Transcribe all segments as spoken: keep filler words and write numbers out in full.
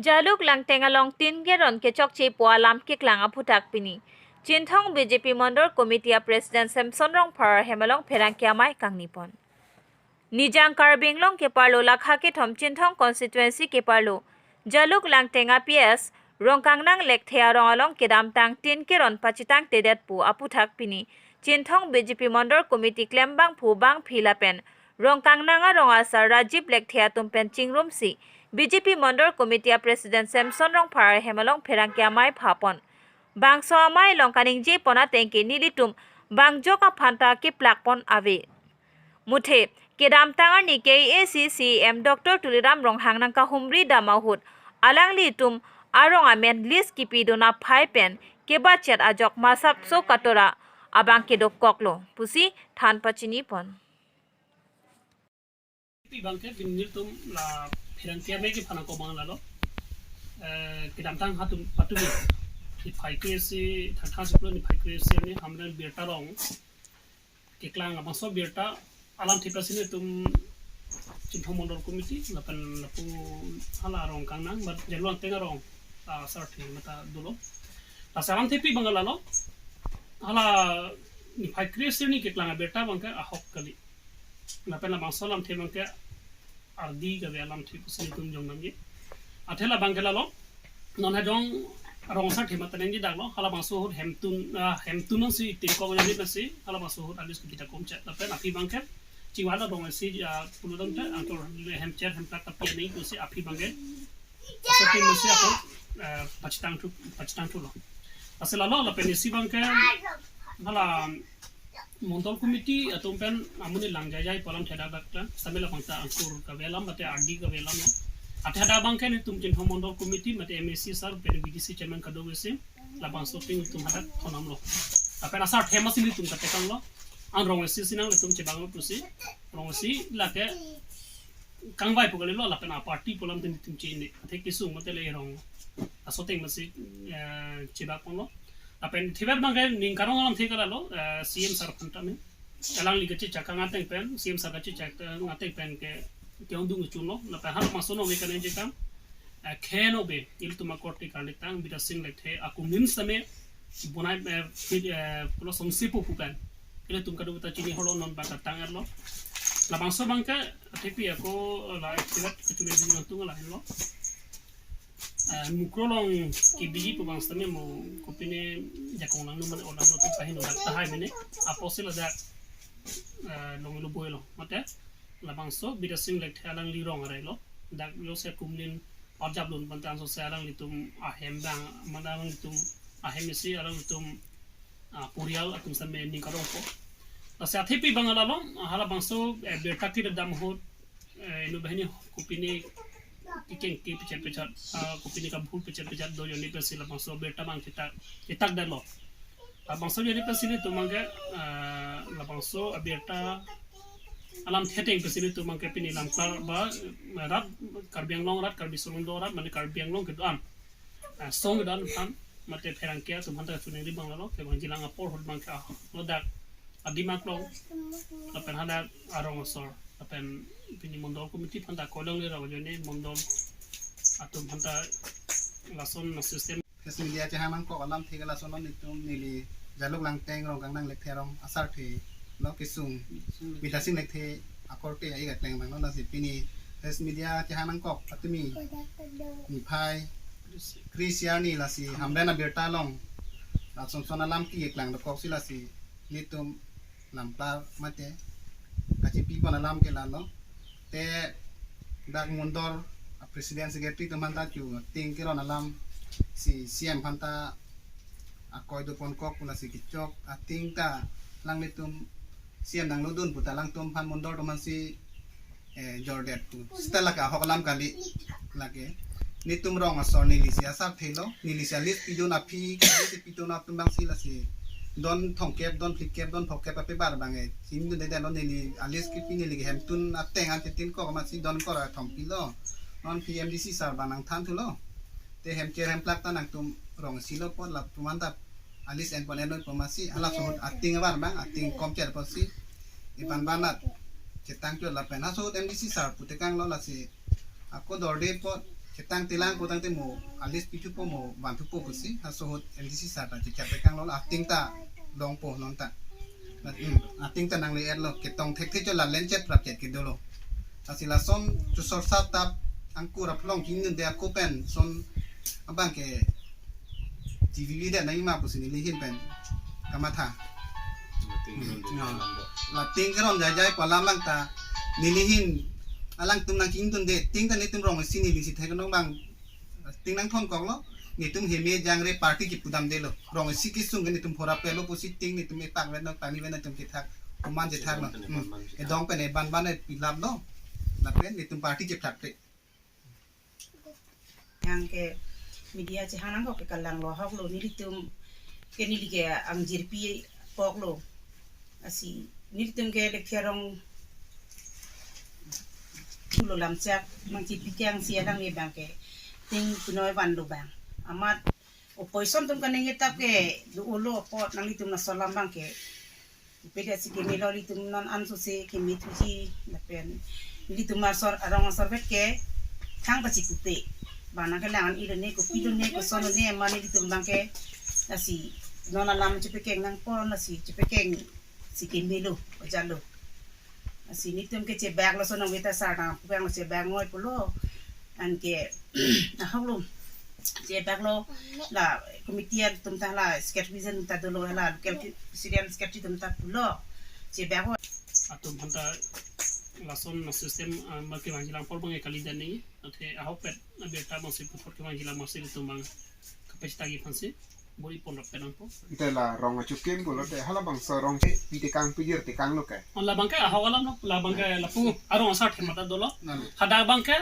Jaluk Langteng along tin keron kechokche pu alam keklang aphuthak pini Chinthong B J P Mondol Committee a President Samson Rongphar ahem along pherangke amei kangni pon. Nijang Karbi Anglong keparlo lakha kethom Chinthong constituency keparlo Jaluk Langteng a P S Rongkangnang Lekthe arong along kedamtang tin keron pachitang tedet pu aphuthak pini Chinthong B J P Mondol Committee klembangphu bangphi lapen Rongkangnang arong asar Rajiv Lekthe atum pen chingrumsi B J P Mondol Committee a President Samson Rongphar ahem along pherangke amei phapon. Bangso amei along kaningje pon ateng ke nelitum bangjok aphanta keplak pon ave. Muthe kedamtang arni K A A C C E M Doctor Tuliram Ronghang nangkahumri dam ahut alanglitum arong amen list kipidun aphai pen kebachet ajok masapso katora abang kedokoklo pusi than pachini pon. Pi bangke bin nelitum la pherangke amei kephan ako bang lalo. Eh, kedamtang hatum patumi niphai kre-isi, thangthang siplo niphai kre-isi arni Hamren birta rong keklang, labangso birta alamthe pensi nelitum Chinthong Mondol Committee lapen lapu hala Rongkangnang, but Jaluk Langteng arong, ah, asarthe mata dolo. Lasi alamthe pi bang lalo, hala niphai kre-isi arni keklang abirta bangke ahok kali. Lapen labangso alamthe bangke ardi kave alamthe pusi nelitum jong nangji. Athe la bangke lalo, non ha jong rong asarthe mata nangji daklo, halabangso ahut hemtun, ah, hemtun nangsi tin kong nangji nangsi, halabangso ahut a-list kita komchet. Lapen aphi bangke chingvai la rong isi, ah, pulo dam te, angtor le hemcher hemplak tapi ani pusi aphi bangke. Asarthe nangsi ako, eh, pachitang thu, pachitang thulo. Lasi lalo lapen isi bangke hala Mondol Committee atum pen amonit lang jaijai pu alamthe dak dak ta, sambil abang ta angkur kave alam, mate ardi kave alam lo. Athe hadak bangke nelitum Chinthong Mondol Committee, mate M A C sir, pen V D C chairman kadokave si, labangso pen nelitum hadak thondamlo. Lapen asarthe masi nelitum katekanglo. An rong isi si nanglitum chebang pusi, rong isi lake kangvai pu kalilo, lapen a-party pu alam te nelitum chini. Athe kesung mate le rong aso ateng masi, eh, chebak ponlo. Lapen thibet bangke ning karong alamthe ke lalo, eh, C M sir aphanta me. Alangli kachechak kang ateng pen, C M sir kachechak kang ateng pen ke, ke-ongdung chunlo. Lapen halabangso nong ke kaningje kang, eh, khen ove, ilitum akorte karlitang, Bidya Sing Lekthe akum nim same, bonai, eh, phi-, eh, pulo songsi pu pu pen. Ilitum kadokave ta chini holo non baka tang erlo. Labangso bangke, athepi ako la accident kachule di nangtung la henlo. Eh, Mukroh along kebiji pu bang sitame mo kopine jakong langno mane olang no tu pahin odak tahai mene. Apotsi ladak, eh, longlo boilo. Mate labangso Bidya Sing Lekthe alangli rong arei lo. Dak yo se kumlin parjap lun pante anso se alanglitum ahem bang, mane alanglitum ahem isi alanglitum, ah, porial atum same ning karongpo. Lasi athepi bang lalo, halabangso, eh, birta kedam ahut, eh, inut banghini kopine kekeng ke pechat pechat, ah, kopine kabhul pechat pechat do joni pensi labangso birta bang kita, kita dalo. Labangso joni pensi nelitum bangke, ah, labangso abirta alamthe ateng pensi nelitum bangke pini lamklar ba, eh, rat Karbi Anglong rat, Karbi Sonong do rat, mane Karbi Anglong kedo-an, eh, song kedo-an aphan, mate pherangke atum aphanta chuningri bang lalo, kevangjilang apor ahut bangke, ah, ladak adim aklong, lapen hadak arong asor, lapen pini Mondol Committee aphanta kolong le rok joni Mondol atum aphanta lason na system. Press media chehang nangkok alamthe ke lason lo, nelitum neli Jaluk Langteng Rongkangnang Lekthe arong asarthe lo kesung Bidya Sing Lekthe akorte ai gatleng bang lo, lasi pini press media chehang nangkok patumi niphai kre-isi arni lasi Hamren abirta along lason son alam keklang dokoksi lasi nelitum lamklar mate kachepi pon alam ke lalo. Te dak Mondol a-president secretary atum aphanta chu ting keron alam si C M aphanta akoi do ponkok pu lasi kechok ating ta alanglitum C M nanglodun pu ta alangtum aphan Mondol atum aphansi, eh, jordet pu. Seta lake ahok alam kali lake. Nelitum rong asor nelisi asarthe lo, nelisi a-list pidun aphi, a-list pidun atum bangsi lasi don thomkep, don phlikep, don phokep ape bar bang, eh, chini dunde lo, neli a-list kipi, neli kehemtun ateng an chetin kok amatsi don kor athom pilo. Non P M D C sir bang nangthan thulo. Te hemcher hemplak ta nangtum rong isi lo apot latum aphanta a-list en pon enoi po amatsi, halaso ahut ating abar bang, ating komcher apotsi iban banat chetang chot lapen halaso ahut M D C sir pu tekanglo, lasi ako dorde apot Ketang tilang po tangte mo, a list pithupo mo, vanthupo pusi, ha sohot M D C sir ta chikhat tekanglo, ating ta longpo non ta. Na, hmm, ating ta nangle-etlo, ketong thekthe cho la lenchet prapchet kedolo. Lasi lason chusor sap tap angkur aphlong chingdunde ako pen, son abang ke T V V det nangji ma pusi nelihin pen kamatha. Ting keron jai jai pu alam lang ta nelihin alangtum nangchingdunde, ting ta netum rong isi neli si thek nong bang, ting nangthon koklo, netum heme jangre party kipudamdelo. Rong isi kesung ke netum phora pelo pusi ting netum epak vet nang pani vet nangtum kethak, koman chethaklo. Hmm. Edong pen eban ban epilaplo. Lapen netum party kephlak te. Yang ke media chehang nangkok ke kalang lo ahok lo nelitum ke neli ke angjirpi pok lo. Lasi nelitum ke Lekthe arong lo lamchak mang chipi kang si alangli bang ke ting punoi van lo bang. Amat opposition atum kaningje tap ke do ulo apot nanglitum laso alam bang ke. Pede si kemelo ilitum non ansose kemethuji lapen ilitum asor arong asor vet ke thang pachipute. Bang nangkelang an-ilo ne kopi lo ne koson lo ne amat ilitum bang ke lasi non alam chepekeng nangpo lasi chepekeng si kemelo ojalo. Lasi nelitum ke chebak lo sonong veta sar nang pukang lo chebak ngoi pulo. Anke ahok lo chebak lo la committee atum ta la secretary jen ta dolo la local president secretary atum ta pulo chebak lo. Atum aphan ta lason na system, ah, ma kevangjilang apor bang kali dan ni. Athe ahok pet abirta bang si puthot kevangjilang ma si atum bang kapachitaki aphan si bori pon rap penang po. Ante la rong achukim pulote halabangso rong si pi tekang pijir tekang lo ke. Oh, labang ke ahok alam lo, labang ke lapu arong asar thema ta dolo. Nalo. Hadak bang ke,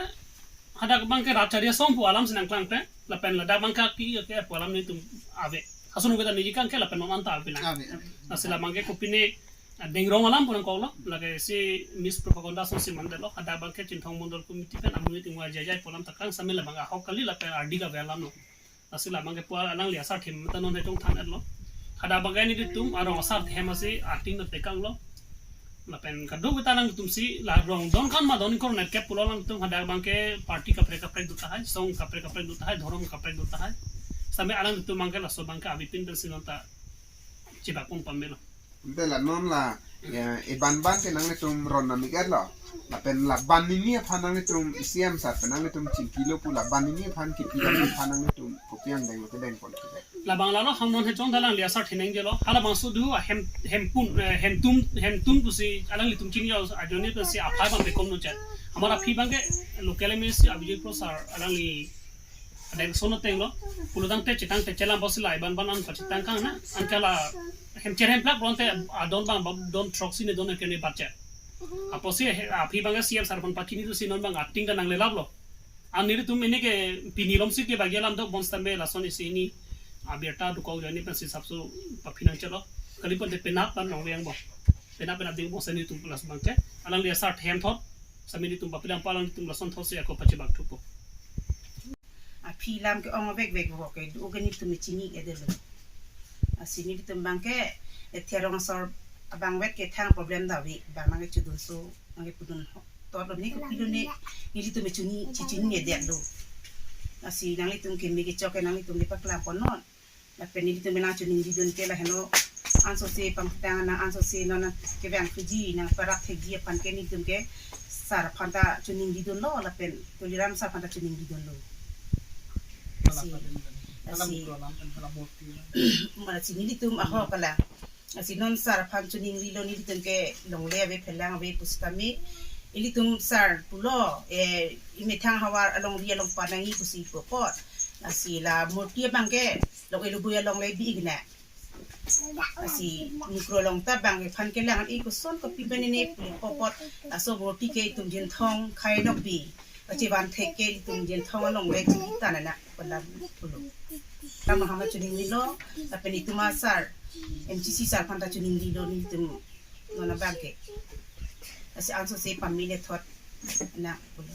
hadak bang ke rat chari asong pu alam si nangklang te, lapen ladak bang ke ki ke pu alam netum ave. Asun ave ta niji kang ke lapen non anta ave lang. Ave, ave. Lasi labang ke kopine, ah, dengrong alam pu nangkoklo, lake si mispropaganda asong si mandetlo, hadak bang ke Chinthong Mondol Committee pen amonit ingwa jai jai pu alam ta kang sami labang ahok kali lapen ardi kave alam lo. Lasi labang ke pu alangli asar thema ta non hechong than-etlo. Hadak bang ke nelitum arong asar thema si ating na tekang lo. Lapen kadokave ta nangtum si la rong don khan ma don ingkoi nerkep pulo nangtum hadak bang ke party kaprek kaprek do tahai, song kaprek kaprek do tahai, dhorom kaprek do tahai. Sami alangtum bang ke laso bang ke avepin pen si non ta chebak pon pamelo. Ante la non la, ya, eban ban ke nanglitum ron namik-etlo. Lapen la ban nini aphan nanglitum C M sir pen nanglitum chingkilo pu la ban nini aphan kipi dam aphan nanglitum kopi angdeng lo kedeng pon kedeng. Labang lalo hang non hechong ta alangli asar theneng jelo. Halabangso do hem, hempun, eh, hemtum, hemtum pusi alanglitum chingjo ajoine pusi aphai bang bekom no chat. Amar aphi bang ke local M A C Abhijit Kro sir alangli adeng sono tenglo. Pulo tangte chetang te chelam bosi la eban ban an pachetang kang na. Anke la hemcher hemplak bronte adon bang bab don throksi ne don ke ne bacha. Apotsi he, aphi bang C M sir pon pachini do si non bang ating ta nanglelaplo. An nelitum ini ke pini lom si ke bagi alam dok bon stambe lason isi ini abirta dukok jani pensi sapso papinang chelo. Kali pon te penap ban nong veng bo. Penap penap ding bo seni tum plus bang ke. Alangli asar them thot. Sami nelitum papidang palang nelitum lason thot si ako pachebak thupo. Aphi lam ke ong vek vek bo ke do ke nelitum chini ke delo. Lasi nelitum bang ke, eh, Lekthe arong asor abang vet ke thang problem ta ave, bang nang ke chudunso, nang ke pudun ho. Tot lo ne kopi lo ne, nelitum chini, chi chini ne det lo. Lasi nanglitum keme kechok ke nanglitum le paklang pon non. Lapen nelitum nangchiningri dun ke lahelo ansose pangtang nang ansose non kevang thuji nang parap thekji aphan ke nelitum ke sir aphan ta chiningri dunlo lapen Tuliram sir aphan ta chiningri dunlo. Lasi, lasi, mara si nelitum ahok kalang. Lasi non sir aphan chiningrilo nelitum ke longle ave phelang ave pusitame. Ilitum sir pulo, eh, imethang havar alongri along panangji pusi pu apot. Lasi la murti abang ke lok elubui along le bi igne. Lasi mikro along ta bang ke phan kelang an i koson kopi banene puli pu apot. Laso murti ke itum Jinthong khai nok bi. Kachevan thek ke itum Jinthong along le chini ta nana pu alam pulo. Tama hama chiningrilo, lapen itum asar, M G C sir aphan ta chiningrilo nelitum non abang ke. Lasi ansose pamele thot na pulo.